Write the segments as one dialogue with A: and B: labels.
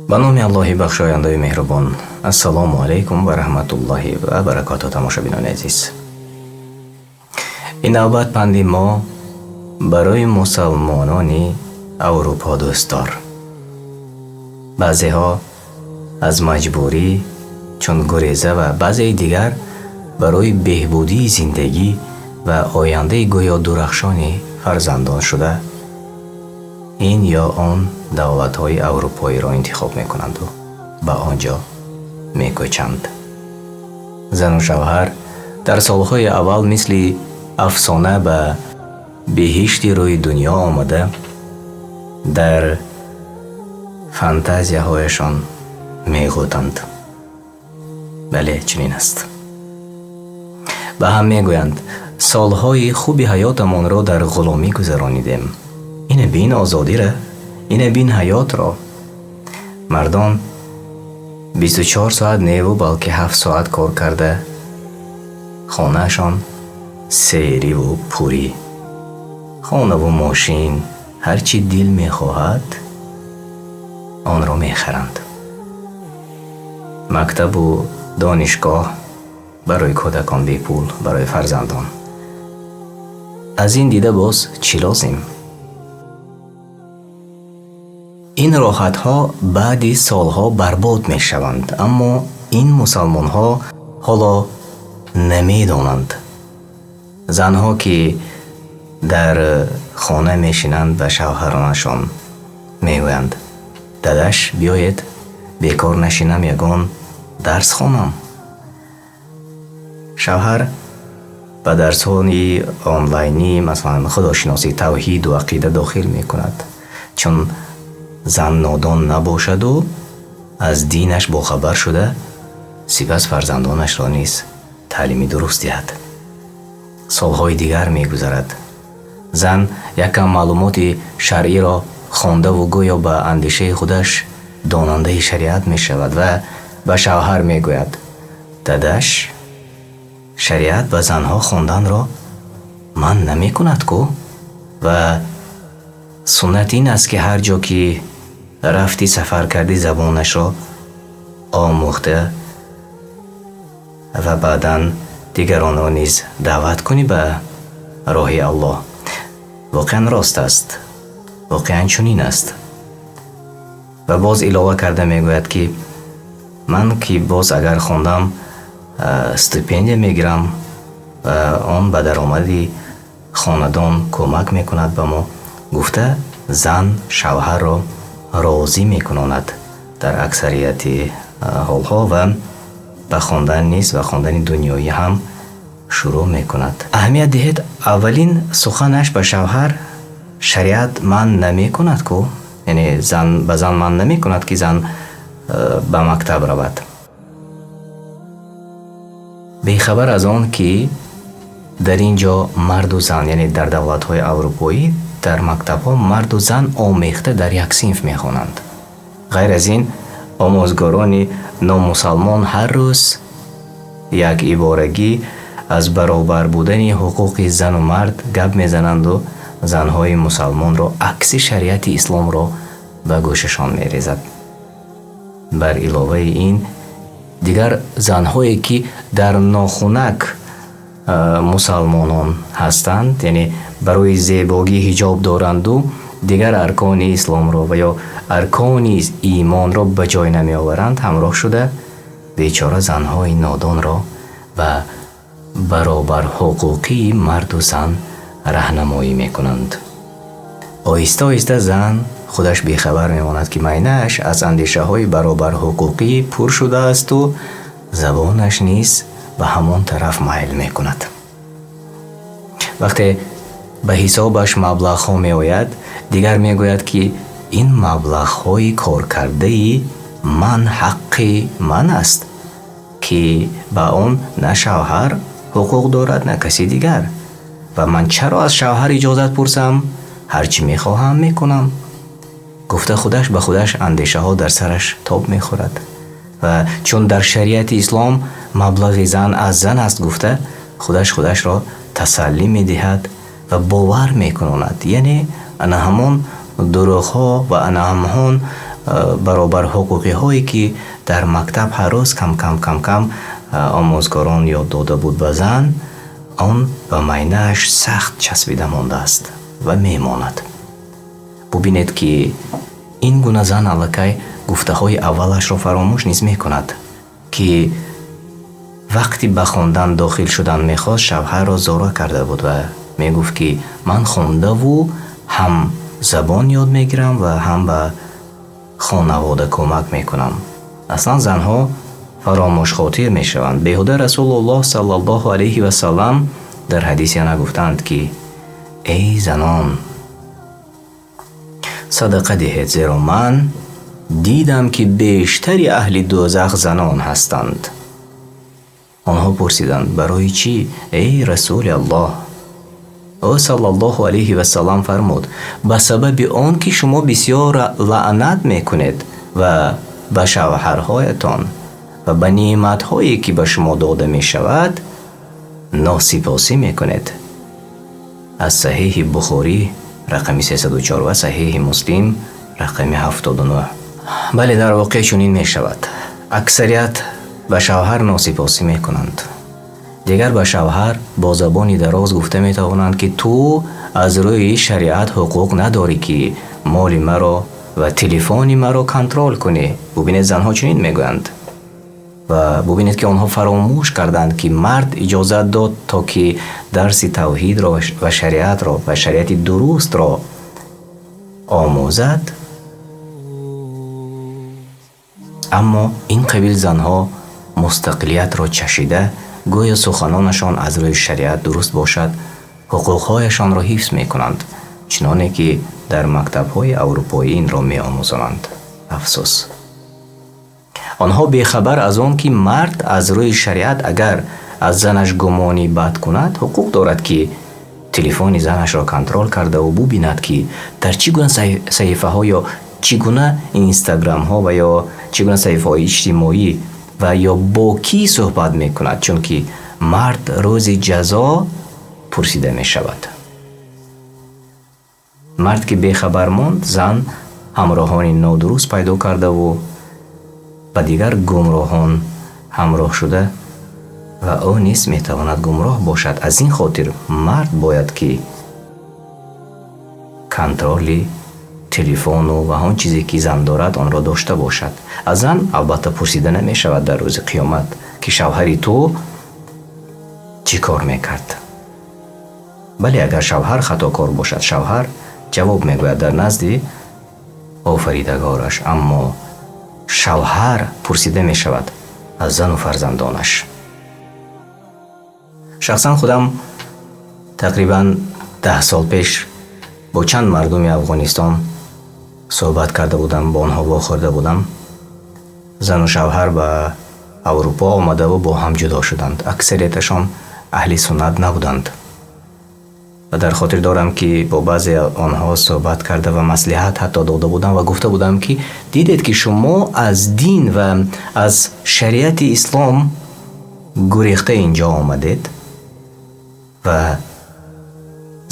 A: Ба номи Аллоҳи бахшояндаи меҳрубон. Ассалому алайкум ва раҳматуллоҳи ва баракоту, тамошобинони азиз. Ин навбат панди мо барои мусалмонони Аврупо дӯстдор. Баъзеҳо аз маҷбурӣ чун гуреза ва баъзеи дигар барои беҳбудии зиндагӣ ва ояндаи гӯё дурахшони фарзандон шуда ин ё он давлатҳои аврупоиро интихоб мекунанду ба он ҷо мекӯчанд. Зану шавҳар дар солҳои аввал мисли афсона ба биҳишти рӯи дунё омада, дар фантазияҳояшон меғӯтанд. Бале, чунин аст. Ба ҳам мегӯянд: солҳои хуби ҳаётамонро дар ғуломӣ гузаронидем, ина бин озодира, ина бин ҳаётро. Мардон 24 соат неву, балки 7 соат кор карда, хонаашон сериву пурӣ, хонаву мошин, ҳар чӣ дил мехоҳад, онро мехаранд. Мактабу донишгоҳ барои кӯдакон бепул, барои фарзандон. Аз ин дида боз чӣ лозим? Ин роҳатҳо баъди солҳо барбод мешаванд, аммо ин мусалмонҳо ҳоло намедонанд. Занҳо, ки дар хона мешинанд, ба шавҳаронашон мегӯянд: дадаш, биёед, бекор нашинам, ягон дарс хонам. Шавҳар ба дарсҳои онлайнӣ, масалан, худошиносӣ, тавҳиду ақида дохил мекунад, чун зан нодон набошаду аз динаш бохабар шуда, сипас фарзандонашро низ таълими дуруст диҳад. Солҳои дигар мегузарад. Зан якам маълумоти шаръиро хондаву гӯё ба андешаи худаш донандаи шариат мешавад ва ба шавҳар мегӯяд: дадаш, шариат ба занҳо хонданро манъ намекунад ку? Ва суннат ин аст, ки ҳар ҷо ки рафтӣ, сафар кардӣ, забонашро омӯхта ва баъдан дигаронро низ даъват кунӣ ба роҳи Аллоҳ. Воқеан рост аст, воқеан чунин аст. Ва боз илова карда мегӯяд, ки ман ки боз агар хондам, стипендия мегирам ва он ба даромади хонадон кӯмак мекунад ба мо, гуфта зан шавҳарро розӣ мекунонад дар аксарияти ҳолҳо ва ба хондан низ, ба хондани дунёӣ ҳам шурӯъ мекунад. Аҳамият диҳед, аввалин суханаш ба шавҳар: шариат манъ намекунад ку? Яъне зан ба зан манъ намекунад, ки зан ба мактаб равад. Бехабар аз он, ки дар ин ҷо марду зан, яъне дар давлатҳои аврупоӣ дар мактабҳо марду зан омехта дар як синф мехонанд. Ғайр аз ин, омӯзгорони номусалмон ҳар рӯз як иборагӣ аз баробар будани ҳуқуқи зану мард гап мезананду занҳои мусалмонро акси шариати исломро ба гӯшашон мерезад. Бар иловаи ин, дигар занҳое, ки дар нохунак мусалмонон ҳастанд, яъне барои зебогӣ ҳиҷоб доранду дигар аркони исломро ва ё аркони имонро ба ҷой намеоваранд, ҳамроҳ шуда бечора занҳои нодонро ба баробарҳуқуқии марду зан раҳнамоӣ мекунанд. Оҳиста оҳиста зан худаш бехабар мемонад, ки майнааш аз андешаҳои баробарҳуқуқӣ пур шудаасту забонаш низ ба ҳамон тараф майл мекунад. Вақте ба ҳисобаш маблағҳо меояд, дигар мегӯяд, ки ин маблағҳои коркардаи ман ҳаққи ман аст, ки ба он на шавҳар ҳуқуқ дорад, на каси дигар. Ва ман чаро аз шавҳар иҷозат пурсам? Ҳар чӣ мехоҳам, мекунам. Гуфта худаш ба худаш андешаҳо дар сараш тоб мехӯрад. Ва чун дар шариати ислом маблағи зан аз зан аст, гуфта худаш худашро тасаллӣ медиҳад ва бовар мекунонад. Яъне ана ҳамон дурӯғҳо ва ана ҳамон Баробар ҳуқуқиҳое, ки дар мактаб ҳар рӯз кам-кам кам-кам омӯзгорон ёд дода буд ба зан, он ба майнааш сахт часпида мондааст ва мемонад. Бубинед, ки ин гуна зан аллакай гуфтаҳои аввалашро фаромӯш низ мекунад, ки вақти ба хондан дохил шудан мехост, шавҳарро зора карда буд ва мегуфт, ки ман хондаву ҳам забон ёд мегирам ва ҳам ба хонавода кӯмак мекунам. Аслан занҳо фаромӯшхотир мешаванд. Беҳуда Расулуллоҳ саллаллоҳу алайҳи ва саллам дар ҳадисе нагуфтаанд, ки эй занон, садақа диҳед, зеро ман дидам, ки бештари аҳли дӯзах занон ҳастанд. Онҳо пурсиданд: барои чӣ, эй Расули Аллоҳ? Ӯ саллаллоҳу алайҳи васаллам фармуд: ба сабаби он ки шумо бисёр лаънат мекунед ва ба шавҳарҳоятон ва ба неъматҳое, ки ба шумо дода мешавад, носипосӣ мекунед. Аз Саҳеҳи Бухорӣ рақами 304 ва Саҳеҳи Муслим рақами 79. Бале, дар воқеъ чунин мешавад. Аксарият ба шавҳар носипосӣ мекунанд. Дигар ба шавҳар бо забони дароз гуфта метавонанд, ки ту аз рӯи шариат ҳуқуқ надорӣ, ки моли маро ва телефони маро контрол кунӣ. Бубинед, занҳо чунин мегӯянд. Ва бубинед, ки онҳо фаромӯш карданд, ки мард иҷозат дод, то ки дарси тавҳидро ва шариатро ва шариати дурустро омӯзад. Аммо ин қабил занҳо мустақилиятро чашида, гӯё суханонашон аз рӯи шариат дуруст бошад, ҳуқуқҳояшонро ҳифз мекунанд, чуноне ки дар мактабҳои аврупоӣ инро меомӯзонанд. Афсӯс! Онҳо бехабар аз он, ки мард аз рӯи шариат агар аз занаш гумони бад кунад, ҳуқуқ дорад, ки телефони занашро контрол кардаву бубинад, ки дар чӣ гуна саҳифаҳо ё чӣ гуна инстаграмҳо ва ё чӣ гуна саҳифаҳои иҷтимоӣ ва ё бо кӣ суҳбат мекунад, чунки мард рӯзи ҷазо пурсида мешавад. Мард ки бехабар монд, зан ҳамроҳони нодуруст пайдо кардаву ба дигар гумроҳон ҳамроҳ шуда ва ӯ низ метавонад гумроҳ бошад. Аз ин хотир мард бояд ки контроли телефону ва он чизе, ки зан дорад, онро дошта бошад. Аз зан албатта пурсида намешавад дар рӯзи қиёмат, ки шавҳари ту чӣ кор мекард. Бале, агар шавҳар хатокор бошад, шавҳар ҷавоб мегӯяд дар назди офаридагораш, аммо шавҳар пурсида мешавад аз зану фарзандонаш. Шахсан худам тақрибан 10 сол пеш бо чанд мардуми Афғонистон суҳбат карда будам, бо онҳо вохӯрда будам. Зану шавҳар ба Аврупо омадаву бо ҳам ҷудо шуданд. Аксарияташон аҳли суннат набуданд. Ва дар хотир дорам, ки бо баъзе онҳо суҳбат карда ва маслиҳат ҳатто дода будам ва гуфта будам, ки дидед, ки шумо аз дин ва аз шариати ислом гурехта инҷо омадед ва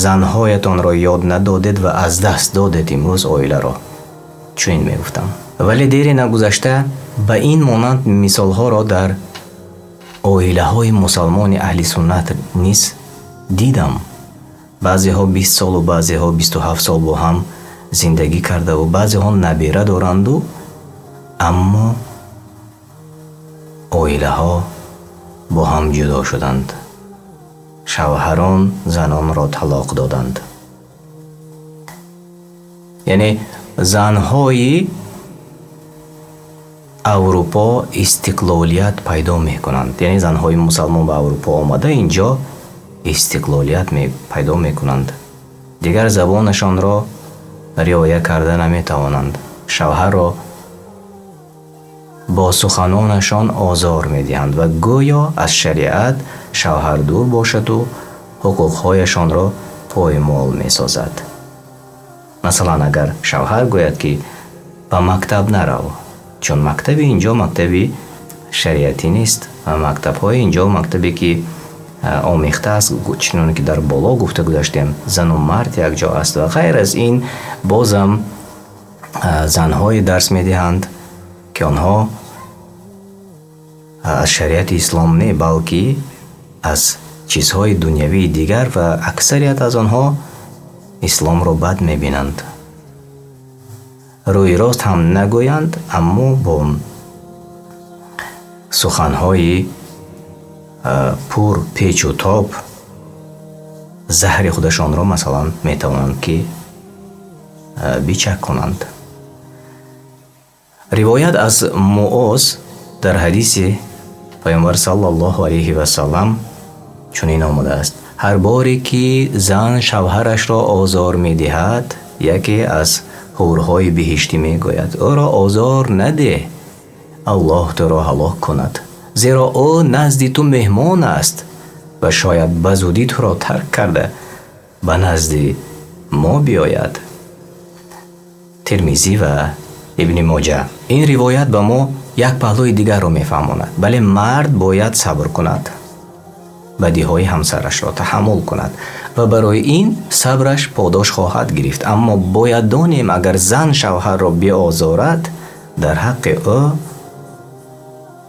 A: занҳоятонро ёд надодед ва аз даст додед имрӯз оиларо. Чунин мегуфтам. Вале дери нагузашта ба ин монанд мисолҳоро дар оилаҳои мусалмони аҳли суннат низ дидам. Баъзеҳо 20 солу баъзеҳо 27 сол бо ҳам зиндагӣ кардаву баъзеҳо набера доранду, аммо оилаҳо бо ҳам ҷудо шуданд. Шавҳарон занонро талоқ доданд. Яъне занҳои Аврупо истиқлолият пайдо мекунанд. Яъне занҳои мусалмон ба Аврупо омада инҷо истиқлолият пайдо мекунанд. Дигар забонашонро риоя карда наметавонанд. Шавҳарро бо суханонашон озор медиҳанд ва гӯё аз шариат шавҳар дур бошаду ҳуқуқҳояшонро поймол месозад. Масалан, агар шавҳар гӯяд, ки ба мактаб нарав, чун мактаби инҷо мактаби шариатӣ нест ва мактабҳои инҷо мактабе, ки омехта аст, чуноне ки дар боло гуфта гузаштем, зану мард якҷо аст ва ғайр аз ин бозам Занҳое дарс медиҳанд, ки онҳо аз шариати ислом не, балки аз чизҳои дунявии дигар ва аксарият аз онҳо исломро бад мебинанд. Рӯи рост ҳам нагӯянд, аммо бо суханҳои пур печу тоб заҳри худашонро масалан метавонанд ки бичаконанд. Ривоят аз Муоз дар ҳадиси Паёмбар саллаллоҳу алайҳи васаллам чунин омадааст: ҳар боре ки зан шавҳарашро озор медиҳад, яке аз ҳурҳои биҳиштӣ мегӯяд: ӯро озор надеҳ, Аллоҳ туро ҳалок кунад, зеро ӯ назди ту меҳмон аст ва шояд ба зудӣ туро тарк карда ба назди мо биёяд. Термизӣ ва Ибни Моҷа. Ин ривоят ба мо як паҳлӯи дигарро мефаҳмонад. Бале, мард бояд сабр кунад, бадиҳои ҳамсарашро таҳаммул кунад ва барои ин сабраш подош хоҳад гирифт. Аммо бояд донем, агар зан шавҳарро биозорад, дар ҳаққи ӯ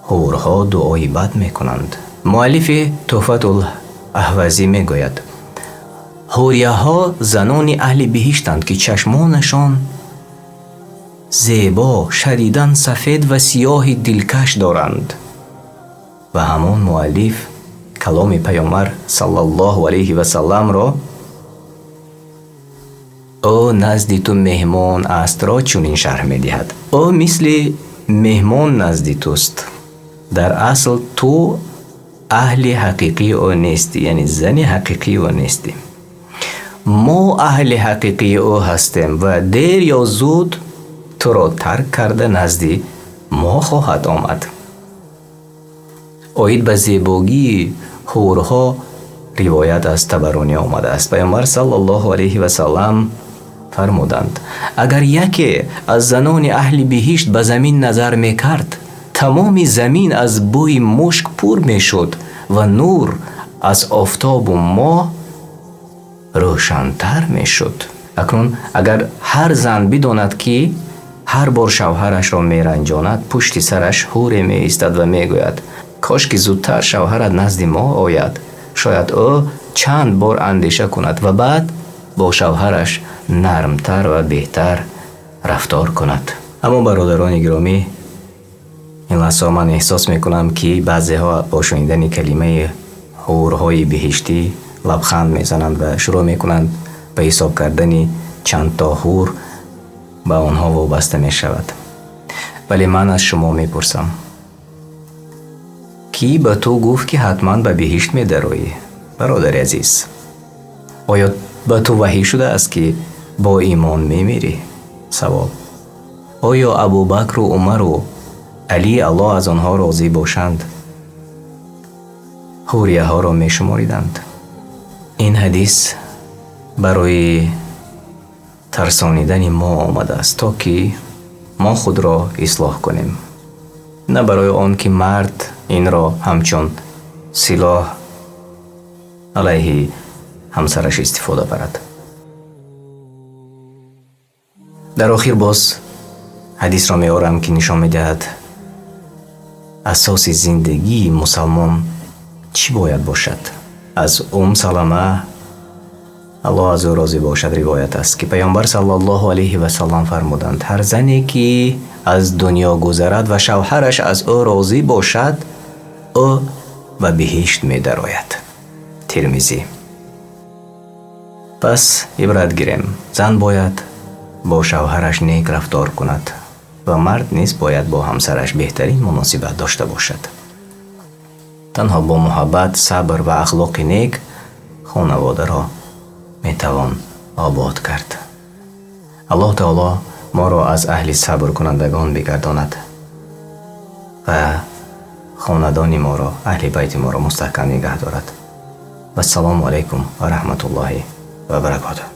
A: ҳурҳо дуои бад мекунанд. Муаллифи Туҳфатул Аҳвазӣ мегӯяд: ҳурияҳо занони аҳли биҳиштанд, ки чашмонашон зебо, шадидан сафед ва сиёҳи дилкаш доранд. Ва ҳамон муаллиф каломи Паёмбар саллаллоҳу алайҳи васалламро ӯ назди ту меҳмон астро чунин шарҳ медиҳад: ӯ мисли меҳмон назди туст. Дар асл ту аҳли ҳақиқии ӯ нестӣ, яъне зани ҳақиқии ӯ нестӣ. Мо аҳли ҳақиқии ӯ ҳастем ва дер ё зуд туро тарк карда назди мо хоҳад омад. Оид ба зебогии ҳурҳо ривоят аз Табаронӣ омадааст. Паёмбар саллаллоҳу алайҳи васаллам фармуданд: агар яке аз занони аҳли биҳишт ба замин назар мекард, тамоми замин аз бӯи мушк пур мешуд ва нур аз офтобу моҳ рӯшантар мешуд. Акнун агар ҳар зан бидонад, ки ҳар бор шавҳарашро меранҷонад, пушти сараш ҳуре меистад ва мегӯяд: кош ки зудтар шавҳарат назди мо ояд. Шояд ӯ чанд бор андеша кунад ва баъд бо шавҳараш нармтар ва беҳтар рафтор кунад. Аммо бародарони гиромӣ, ин лаҳза ман эҳсос мекунам, ки баъзеҳо бо шунидани калимаи ҳурҳои биҳиштӣ лабханд мезананд ва шурӯъ мекунанд ба ҳисоб кардани чанд то ҳур ба онҳо вобаста мешавад. Вале ман аз шумо мепурсам: кӣ ба ту гуфт, ки ҳатман ба биҳишт медароӣ, бародари азиз? Оё ба ту ваҳй шудааст, ки бо имон мемирӣ? Савол: оё Абубакру Умару Алӣ, Аллоҳ аз онҳо розӣ бошанд, ҳурияҳоро мешумориданд? Ин ҳадис барои тарсонидани мо омадааст, то ки мо худро ислоҳ кунем, на барои он ки мард инро ҳамчун силоҳ алайҳи ҳамсараш истифода барад. Дар охир боз ҳадисро меорам, ки нишон медиҳад асоси зиндагии мусалмон чӣ бояд бошад. Аз Ум Салама, Аллоҳ аз ӯ розӣ бошад, ривоят аст, ки Паёмбар саллаллоҳу алайҳи васаллам фармуданд: ҳар зане ки аз дунё гузарад ва шавҳараш аз ӯ розӣ бошад, ӯ ба биҳишт медарояд. Термизӣ. Пас ибрат гирем: зан бояд бо шавҳараш нек рафтор кунад ва мард низ бояд бо ҳамсараш беҳтарин муносибат дошта бошад. Танҳо бо муҳаббат, сабр ва ахлоқи нек хонаводаро метавон обод кард. Аллоҳ таоло моро аз аҳли сабркунандагон бигардонад ва хонадони моро, аҳли байти моро мустаҳкам нигаҳ дорад. Вассалому алайкум ва раҳматуллоҳи ва баракотуҳ.